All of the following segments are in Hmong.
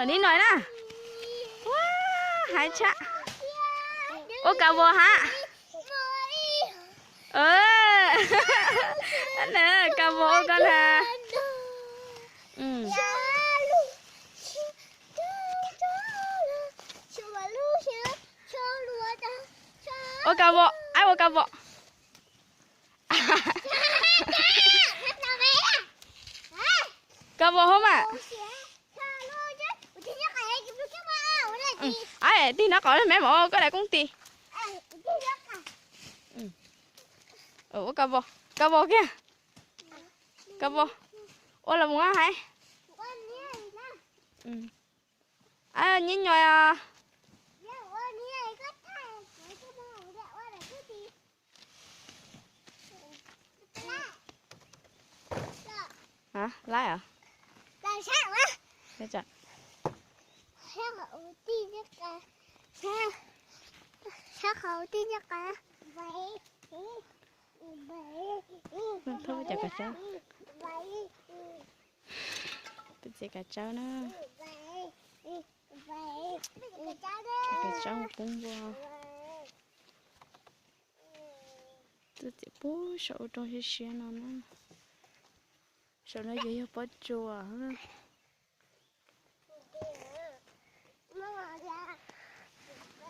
Nim no na. Ua, hais tshaj. Ua ka vos hab. Ka vos ua ko na. Ua ka vos, aib ua ka vos. Ka vos hab mas. Aib, tig nraub qaum me mov koj daim koob tis. Ua ka vos, ka vos kiag. Ka vos, ua los mus hais. Nyob nyob os. Laib os. Thauj cov kav tsawb. Twb txiav kav tsawb na. Kav tsawb mus poob npua. Twb txiav pub saum ua rau siab siab no na. Saum no ces yog pob tsuas.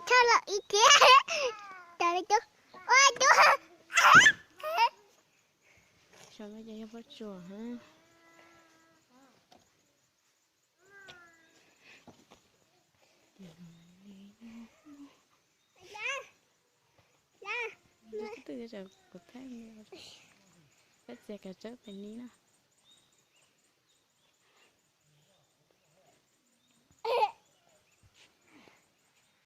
Tshaj lawm ib tiag. Ua tus. Saum no ces yog pob tsuas. Twb txiav kav tsawb pem ni na.